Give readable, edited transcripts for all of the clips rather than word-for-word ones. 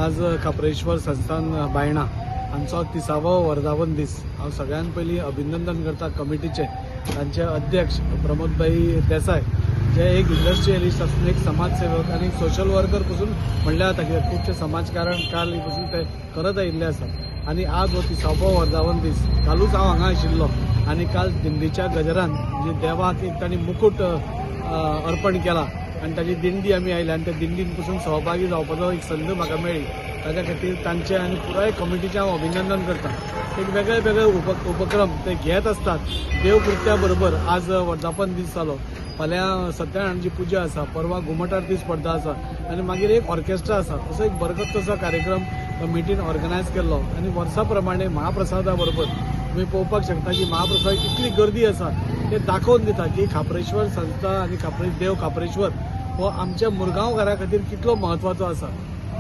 आज खाप्रेश्वर संस्थान बायणा हांचो 30वो वर्धापन दीस. हांव सगळ्यान पयलीं अभिनंदन करता कमिटीचें, तांचे अध्यक्ष प्रमोदभाई देसाय जे एक इंडस्ट्रियलिस्ट आसून एक समाजसेवक आनी सोशल वर्कर पसून म्हणल्यार जाता, कित्याक खुबशें समाजकारण काल पसून ते करत आयिल्ले आसात. आनी आज हो 30वो वर्धापन दीस. कालूच हांव हांगा आशिल्लो आनी काल दिंडीच्या गजरान म्हणजे देवाक एक तांणी मुकूट अर्पण केला आनी ताजी दिंडी आमी आयली आनी त्या दिंडीन पसून सहभागी जावपाचो एक संद म्हाका मेळ्ळी. ताच्या खातीर तांचे आनी पुराय कमिटीचें हांव अभिनंदन करता. एक वेगळे वेगळे उपक्रम ते घेत आसतात. देवकृत्या बरोबर आज वर्धापन दीस जालो, फाल्यां सत्यनारायणाची पुजा आसा, परवा घुमट आरती स्पर्धा आसा आनी मागीर एक ऑर्केस्ट्रा आसा. असो एक बरकत तसो कार्यक्रम कमिटीन ऑर्गनायज केल्लो आनी वर्सा प्रमाणे महाप्रसादा बरोबर तुमी पळोवपाक शकता की महाप्रसाद कितली गर्दी आसा ते दाखोवन दिता की खाप्रेश्वर संस्था आनी देव खाप्रेश्वर हो आमच्या मुरगांवकारा खातीर कितलो म्हत्वाचो आसा.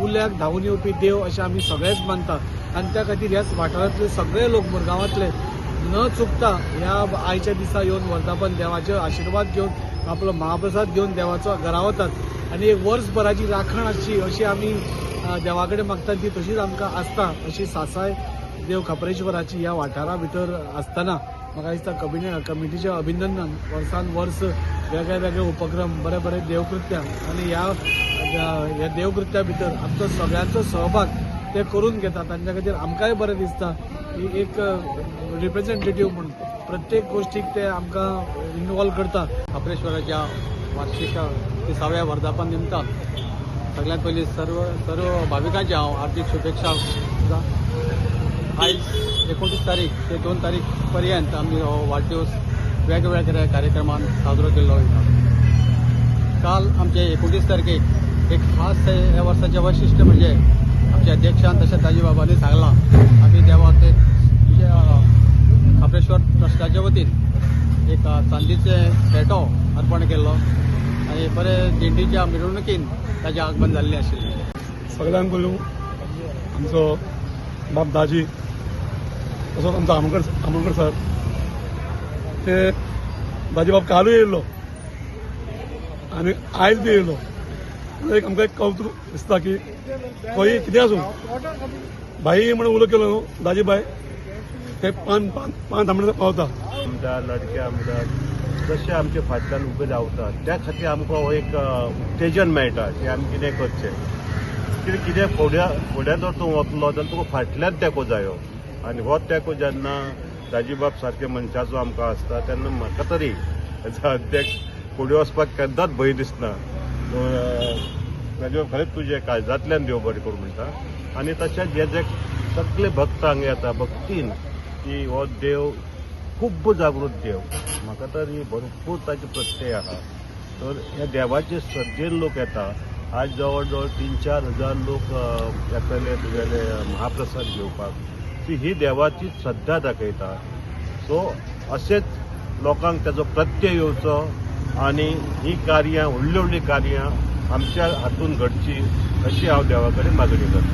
उल्याक धांवून येवपी देव अशें आमी सगळेच मानता आनी त्या खातीर ह्याच वाठारांतले सगळे लोक मुरगांवांतले न चुकता ह्या आयच्या दिसा येवन वर्धापन देवाचे आशिर्वाद घेवन आपलो महाप्रसाद घेवन देवाचो घरा वतात आनी एक वर्सभराची राखण आसची अशी आमी देवा कडेन मागतात, ती तशीच आमकां आसता. अशी सासाय देव खाप्रेश्वराची ह्या वाठारा भितर आसतना म्हाका दिसता कमिटीचें अभिनंदन. वर्सान वर्स वेगळे वेगळे उपक्रम, बरे बरे देवकृत्यां आनी ह्या ह्या देवकृत्या भितर आमचो सगळ्यांचो सहभाग ते करून घेतात. तांच्या खातीर आमकांय बरें दिसता की एक रिप्रेझेंटेटीव म्हणून प्रत्येक गोश्टीक ते आमकां इनवॉल्व करता. खाप्रेश्वराच्या वार्षिक 30व्या वर्धापन निमतान सगळ्यात पयलीं सर्व सर्व भाविकांचे हांव हार्दिक शुभेच्छा दिता. आयज 29 तारीख ते 2 तारीख पर्यंत आमी हो वाडदिवस वेगवेगळ्या कार्यक्रमान साजरो केल्लो वयता. काल आमचे 29 तारखेक एक खास ह्या वर्साचें वैशिश्ट म्हणजे आमच्या अध्यक्षान तशेंच ताजी बाबांनी सांगलां, आमी देवाक एक खाप्रेश्वर ट्रस्टाच्या वतीन एक चांदीचें फेटो अर्पण केल्लो आनी बरे दिंडीच्या मिरवणुकीन ताजें आगमन जाल्लें आशिल्लें. सगळ्यांक पयलू आमचो बाब दाजी तसोच आमचो आमोणकर, आमोणकर सर, ते दाजी बाब कालूय येयल्लो आनी आयज बी येयलो. एक आमकां एक कौतूक दिसता की खंय कितें आसूं, भाई म्हणून उलो केलो न्हू दाजी बाय, ते पान पान पान थांबणे पावता. आमदार, लाडके आमदार जशे आमचे फाटल्यान उबे रावतात, त्या खातीर आमकां हो एक उत्तेजन मेळटा की आमी कितें करचें. कितें कितें फुड्या फुड्यान जर तूं वतलो जाल्यार तुका फाटल्यान तेंको जायो आनी हो तेंको जेन्ना दाजीबाब सारके मनशाचो आमकां आसता तेन्ना म्हाका तरी एज अ अध्यक्ष फुडें वचपाक केन्नाच भंय दिसना. दाजीबाब, खरेंच तुजें काळजांतल्यान देव बरें करूं म्हणटा. आनी तशेंच हे जे सगळे भक्त हांगा येता भक्तीन की हो देव खूब्ब जागृत देव, म्हाका तरी भरपूर ताचे प्रत्यय आहा. तर ह्या देवाचे श्रद्धेन लोक येता. आज जवळ जवळ 3-4 हजार लोक येतले तुगेले महाप्रसाद घेवपाक. ती ही देवाची श्रद्धा दाखयता. सो अशेंच लोकांक ताजो प्रत्यय येवचो आनी ही कार्यां, व्हडलीं व्हडलीं कार्यां आमच्या हातून घडची अशी हांव देवा कडेन मागणी करता.